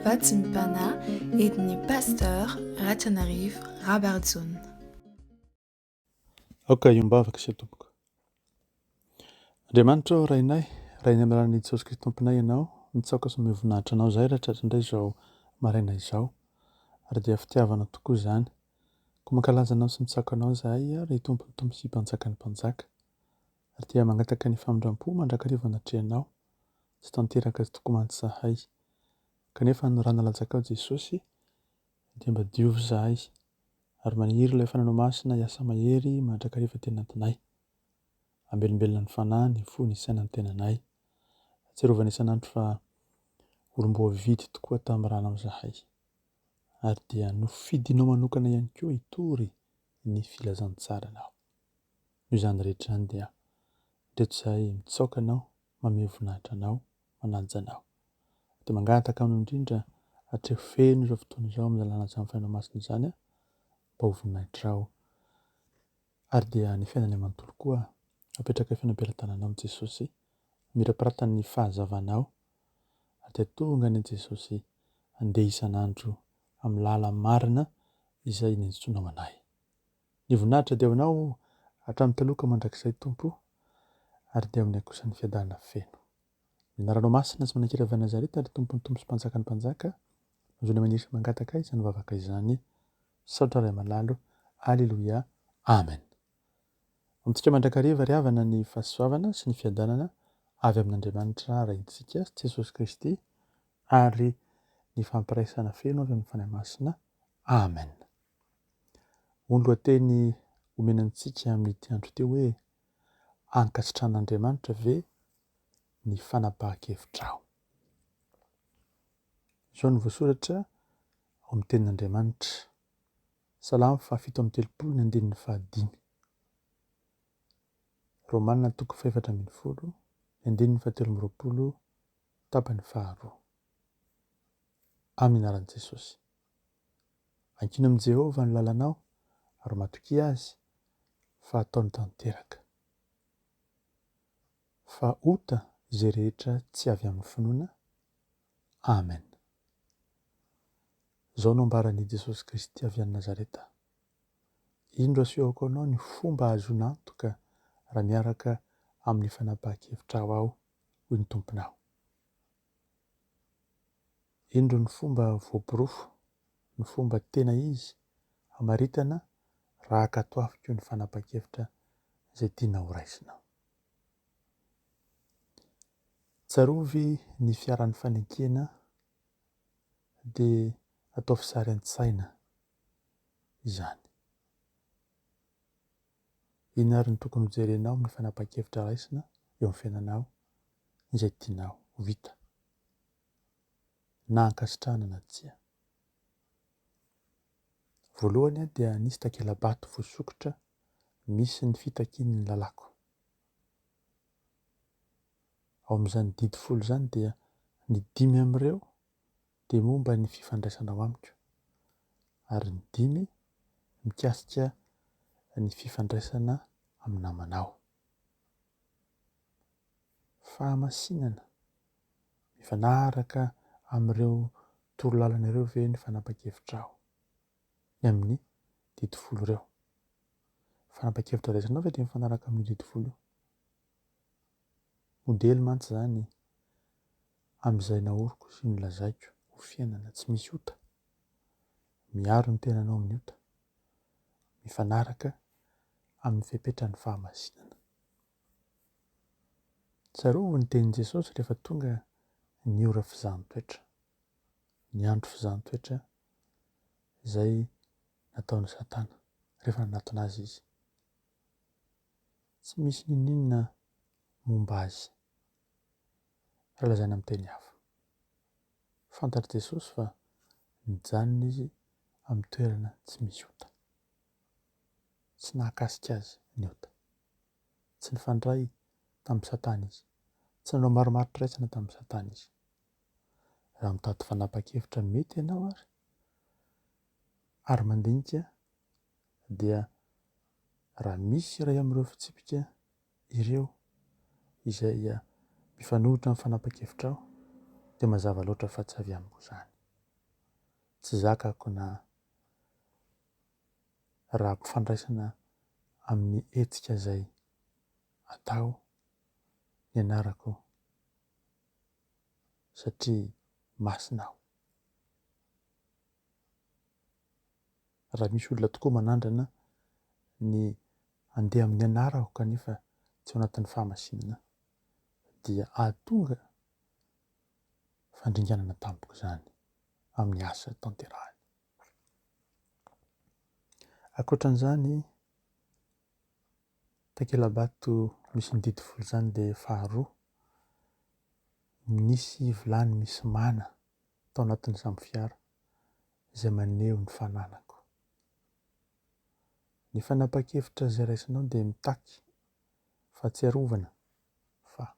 Fahatsimpana entin'ny Pasteur Ratrianarivo Rabarijaona. Aoka hiombavaka isika tompoko. Andriamanitra ô Rainay, Rainay amin'ny alalan'i Jesosy Kristy Tomponay Ianao, mitsaoka sy mamehy voninahitra Anao izahay raha tratra indray izao maraina izao. Ary dia fitiavana tokoa izany. Koa mankalaza Anao sy mitsaoka Anao izahay ry Tompon'ny Tompo sy Mpanjakan'ny Mpanjaka. Ary dia mangataka ny famindram-po mandrakariva anatrehanao. Tsy tanteraka tokoa mantsy izahay. Kanefa ny rà nalatsakao Jesosy dia mba diovy izahay. Ary maniry ilay Fananao Masina hiasa mahery mandrakariva aty anatinay. Hamelombelona ny fanahy, ny fo, ny saina, ny tenanay. Atsiarovana isan'andro fa olom-boavidy tokoa tamin'ny rànao izahay. Ary dia nofidinao manokana ihany koa hitory ny filazantsaranao. Noho izany rehetra izany dia indreto izahay mitsaoka Anao, mamehy voninahitra Anao, manaja Anao. Dia mangataka Aminao indrindra hatreo feno izao fotoana izao amin'ny lalàna izany Fanahinao Masina izany mba ho voninahitrao. Ary dia ny fiainanay manontolo koa apetraka feno am-pelatananao Jesosy, mirapiratan'ny fahazavanao, ary dia tonga anie Jesosy handeha isan'andro amin'ny lala-marina izay niantsoanao anay. Ny voninahitra dia ho Anao hatramin'ny taloha ka mandrakizay Tompo, ary dia aminay kosa ny fiadanana feno. Ny anaranao masina sy manan-kery avy any Nazareta, ry Tompon'ny tompo sy Mpanjakan'ny mpanjaka, no zonay maniry sy mangataka izany vavaka izany. Misaotra Ray malalo. Aleloia. Amen. Amintsika mandrakariva ry havana ny fahasoavana sy ny fiadanana avy amin'Andriamanitra Raintsika sy Jesosy Kristy ary ny fampiraisana feno avy amin'ny Fanahy Masina. Amen. Ho ny lohateny omena antsika amin'ity andro ity hoe Ankasitrahan'Andriamanitra ve ny fanapahan-kevitrao? Izao no voasoratra ao amin'ny Tenin'Andriamanitra, Salamo fahafito amby 30 ny andininy fahadimy, Romana toko fahefatra 14 ny andininy fahatelo 23 tapany faharoa. Amin'ny anaran'i Jesosy. Ankino amin'i Jehovah ny lalanao ary matokia azy fa hataony tanteraka. Fa ota izay rehetra tsy avy amin'ny finoana. Amen. Izao no ambaran'i Jesosy Kristy avy any Nazareta, Indro asehoko anao ny fomba ahazoana antoka raha miaraka amin'ny fanapahan-kevitrao aho, hoy ny Tomponao. Indro ny fomba voaporofo, ny fomba tena izy hamaritana raha ankatoaviko ny fanapahan-kevitra izay tianao horaisinao. Tsarovy ny fiaran'ny fanekena dia ataovy sary an-tsaina izany. Inona ary no tokony hojerenao amin'ny fanapahan-kevitra raisina eo amin'ny fiainanao izay tianao ho vita, na ankasitrahana na tsia? Voalohany dia nisy takela-bato voasokitra misy ny fitakian'ny lalàko. Ao amin'izany didy folo izany dia ny dimy amin'ireo dia momba ny fifandraisanao amiko ary ny dimy mikasika ny fifandraisana amin'ny namanao. Fahamasinana, mifanaraka amin'ireo torolalana ireo ve ny fanapan-kevitrao ny amin'ny didy folo ireo? Fanapan-kevitra raisinao ve dia mifanaraka amin'io didy folo io? Modely mantsy izany amin'izay naoriko sy nolazaiko ho fiainana tsy misy ota, miaro ny tenanao amin'ny ota, mifanaraka amin'ny fepetran'ny fahamasinana. Tsarovy ny tenin'i Jesosy rehefa tonga ny ora fizahan-toetra, ny andro fizahan-toetra izay nataon'i Satana rehefa nanatona azy izy. Tsy misy n'inon'inona momba azy, raha lazaina amin'ny teny hafa. Fantatr'i Jesosy fa nijanona izy amin'ny toerana tsy misy ota. Tsy nahakasika azy ny ota. Tsy nifandray tamin'i Satana izy. Tsy nanao marimaritra-iraisana tamin'i Satana izy. Raha mitady fanapahan-kevitra mety ianao ary, ary mandinika dia raha misy iray amin'ireo fitsipika ireo izay mifanohitra amin'ny fanapahan-kevitrao dia mazava loatra fa tsy avy amiko izany. Tsy zakako na raha ampifandraisina amin'ny hetsika izay atao ny anarako satria masina aho. Raha misy olona tokoa manandrana ny handeha amin'ny anarako kanefa tsy ao anatin'ny fahamasinana dia hahatonga fandringanana tampoka izany amin'ny asa tanterahiny. Ankoatran'izany, takela-bato misy ny didy folo izany dia faharoa, nisy vilany misy mana tao anatin'ny sambo fiara izay maneho ny fananako. Ny fanapahan-kevitra izay raisinao dia mitaky fahatsiarovana fa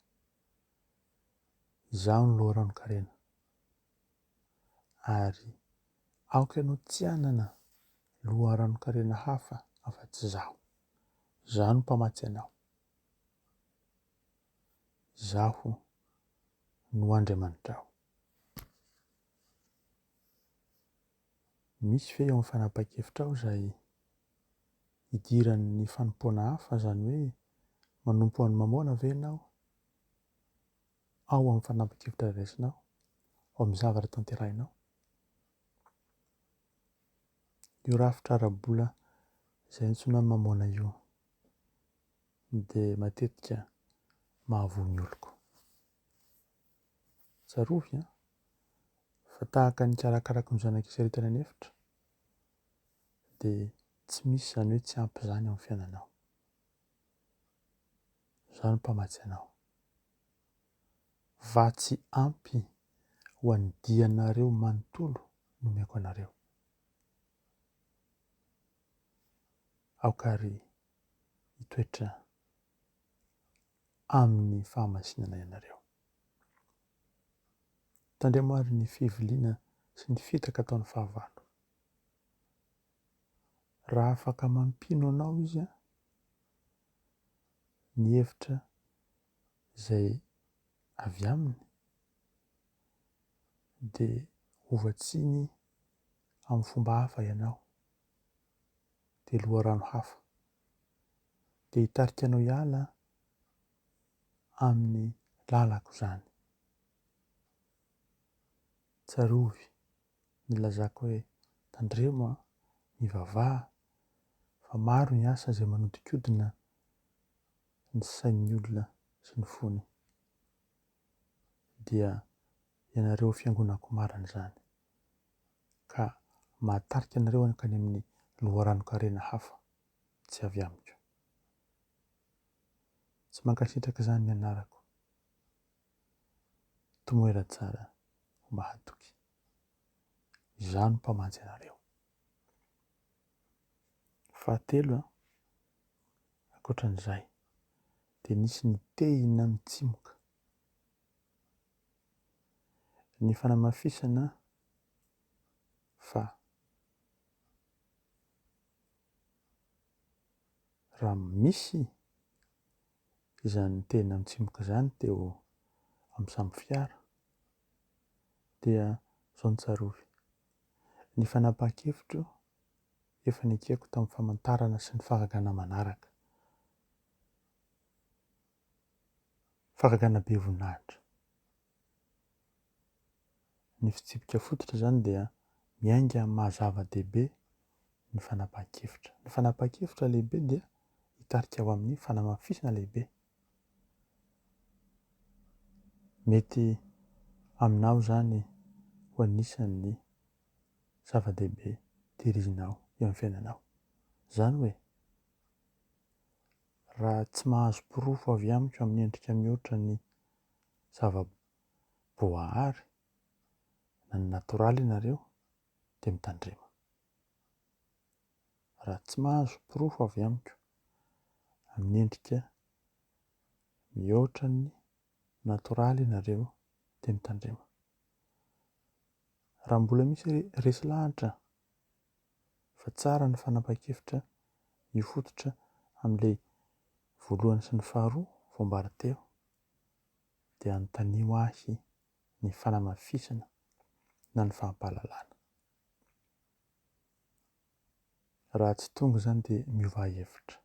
izaho no loharanon-karena ary aoka ianao tsy hanana loharanon-karena hafa afa-tsy izaho. Izaho no mpamatsy anao. Izaho no Andriamanitrao. Misy ve eo amin'ny fanapahan-kevitrao izay idiran'ny fanompoana hafa, izany hoe manompo an'i Mamôna ve ianao ao amin'ny fanapahan-kevitra raisinao, ao amin'ny zavatra tanterahinao? Io rafitra ara-bola izay antsoina hoe Mamôna io dia matetika mahavoa ny oloko. Tsarovy an! Fa tahaka ny nikarakarako ny zanak'i Israely tany an'efitra, dia tsy misy izany hoe tsy ampy izany ao amin'ny fiainanao. Izaho no mpamatsy anao. Vatsy ampy ho an'ny dianareo manontolo no omeko anareo. Aoka àry hitoetra amin'ny fahamasinana ianareo. Tandremo àry ny fiviliana sy ny fitaka ataon'ny fahavalo. Raha afaka mampino anao izy ny hevitra izay avy aminy, dia hovatsiany amin'ny fomba hafa ianao, dia loharano hafa. Dia hitarika anao hiala amin'ny lalako izany. Tsarovy nilazako hoe tandremo an, mivavaha fa maro ny asa izay manodinkodina ny sain'ny olona sy ny fony. Dia ianareo fiangonako marina izany ka mahatarika anareo hankany amin'ny loharanon-karena hafa tsy avy amiko. Tsy mankasitraka izany ny anarako. Tomoera tsara ho mahatoky. Izaho no mpamanjy anareo. Fahatelo, ankoatran'izay, dia nisy ny tehina mitsimoka. Ny fanamafisana fa raha misy izany tena mitsimoka izany teo amin'ny samy fiara dia izao no tsarovy, ny fanapahan-kevitro efa nekeko tamin'ny famantarana sy ny fahagagana manaraka, fahagagana be voninahitra. Ny fitsipika fototra izany dia miainga amin'ny maha zava-dehibe ny fanapahan-kevitra. Ny fanapahan-kevitra lehibe dia hitarika ho amin'ny fanamafisana lehibe. Mety aminao izany ho anisan'ny zava-dehibe tehirizinao eo amin'ny fiainanao. Izany hoe, raha tsy mahazo porofo avy amiko amin'ny endrika mihoatra ny zava-boahary na ny natoraly ianareo dia mitandrema. Raha tsy mahazo porofo avy amiko amin'ny endrika mihoatra ny natoraly ianareo dia mitandrema. Raha mbola misy resy lahatra fa tsara ny fanapahan-kevitra mifototra amin'ilay voalohany sy ny faharoa voambara teo dia anontanio ahy ny fanamafisana na ny fampahalalana. Raha tsy tonga izany dia miovà hevitra.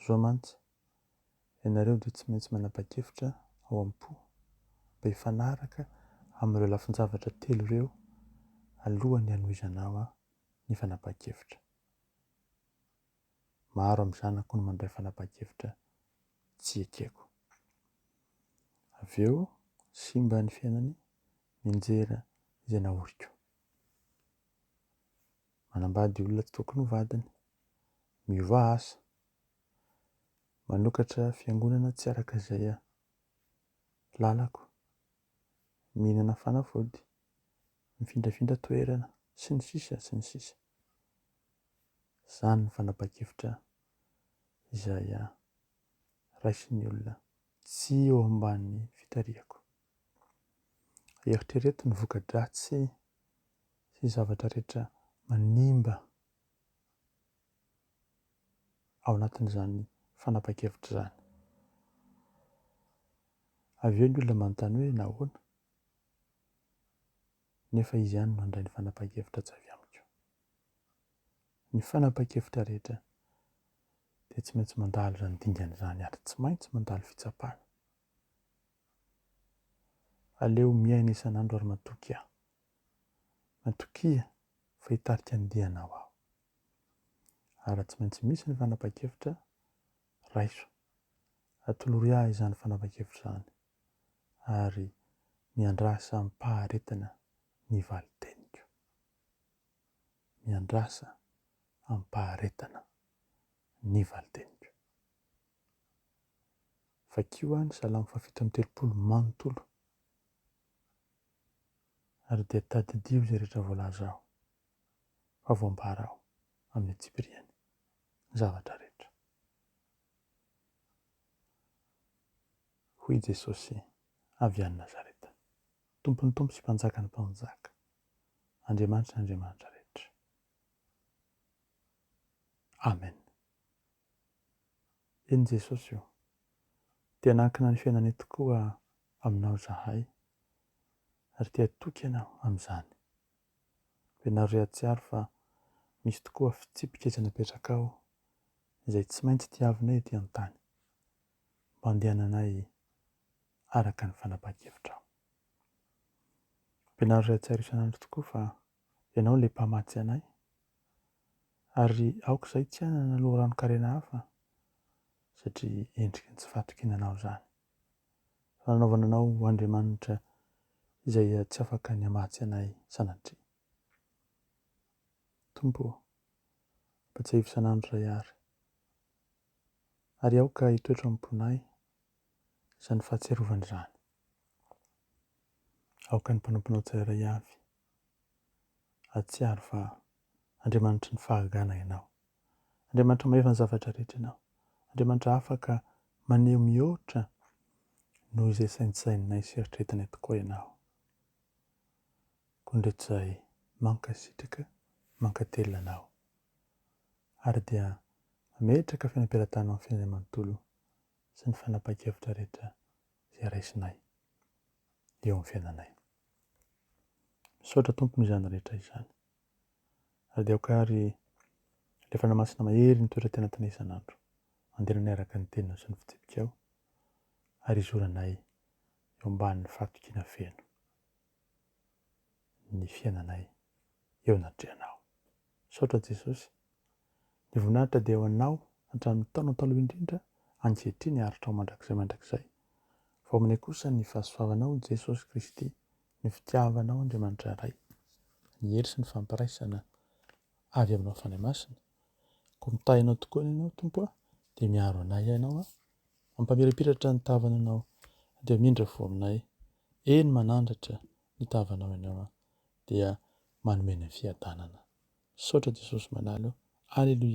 Izao mantsy, ianareo dia tsy maintsy manapa-kevitra ao am-po mba hifanaraka amin'ireo lafin-javatra telo ireo alohan'ny hanohizanao ny fanapahan-kevitra. Maro amin'ny zanako no mandray fanapahan-kevitra tsy ekeko. Avy eo, simba ny fiainany, mianjera izay naoriko. Manambady olona tsy tokony ho vadiny. Miova asa. Manokatra fiangonana tsy araka izay lalako. Mihinana fanafody. Mifindrafindra toerana, sy ny sisa sy ny sisa. Izany ny fanapahan-kevitra izay raisin'ny olona tsy eo ambany fitarihako. Eritrereto ny voka-dratsy sy zavatra rehetra manimba ao anatin'izany fanapahan-kevitra izany. Avy eo ny olona manontany hoe nahoana? Nefa izy ihany no nandray ny fanapahan-kevitra tsy avy amiko. Ny fanapahan-kevitra rehetra dia tsy maintsy mandalo izany dingana izany ary tsy maintsy mandalo fitsapana. Aleo miaina isan'andro ary matoky aho. Matokia fa hitarika ny dianao aho. Ary raha tsy maintsy misy ny fanapahan-kevitra, raiso. Atolory ahy izany fanapahan-kevitra izany ary miandrasa amim-paharetana ny valin-teniko. Miandrasa amim-paharetana ny valin-teniko. Vakio aho ny Salamo fahafito amby 30 manontolo, ary dia tadidio izay rehetra voalaza ao, fa voambara ao amin'ny antsipiriany ny zavatra rehetra. Hoy i Jesosy avy any Nazareta, Tompon'ny tompo sy Mpanjakan'ny mpanjaka, Andriamanitry ny andriamanitra rehetra. Amen. Eny Jesosy o, te hanankina ny fiainanay tokoa aminao izahay, ary te hatoky Anao amin'izany. Ampianaro ry hahatsiaro fa misy tokoa fitsipika izay napetrakao izay tsy maintsy tiavinay ety an-tany, mba handehananay araka ny fanapahan-kevitrao. Ampianaro ry hahatsiaro isan'andro tokoa fa Ianao ilay mpamatsy anay, ary aoka izahay tsy hanana loharanon-karena hafa, satria endriky ny tsy fahatokiana Anao izany. Fa nanaovana Anao ho Andriamanitra izay tsy afaka ny hamatsy anay sanatria. Tompo ô, ampatsiahivo isan'andro iray àry, ary aoka hitoetra ao am-ponay izany fahatsiarovana izany. Aoka ny mpanomponao tsirairay avy hahatsiaro fa Andriamanitry ny fahagagana Ianao. Andriamanitra mahefa ny zavatra rehetra Ianao. Andriamanitra afaka maneho mihoatra noho izay saintsaininay sy eritreretinay tokoa Ianao. Koa ndreto izahay mankasitraka, mankatelina Anao. Ary dia mametraka fiainam-piaratanao amin'ny fiainanay manontolo sy ny fanapahan-kevitra rehetra izay raisinay eo amin'ny fiainanay. Misaotra Tompo noho izany rehetra izany. Ary dia aoka àry ilay Fanahy Masina mahery ny toetra tena tena isan'andro. Andehananay araka ny teninao sy ny fitsipikao, ary hizoranay eo ambanin'ny fahatokiana feno ny fiainanay eo anatrehanao. Misaotra Jesosy. Ny voninahitra dia ho anao hatramin'ny taona taloha indrindra, ankehitriny ary hatrao mandrakizay mandrakizay. Fa ao aminay kosa ny fahasoavanao Jesosy Kristy, ny fitiavanao Andriamanitra Ray, ny hery sy ny fampiraisana avy aminao Fanahy Masina. Koa mitahy anao tokoa anie Ianao Tompo a, dia miaro anay Ianao a, mampamirapiratra ny tavanao Ianao, dia mamindra fo aminay, eny manandratra ny tavanao Ianao a, dia manome ny fiadanana. Misaotra Jesosy Manalo. Aleloia.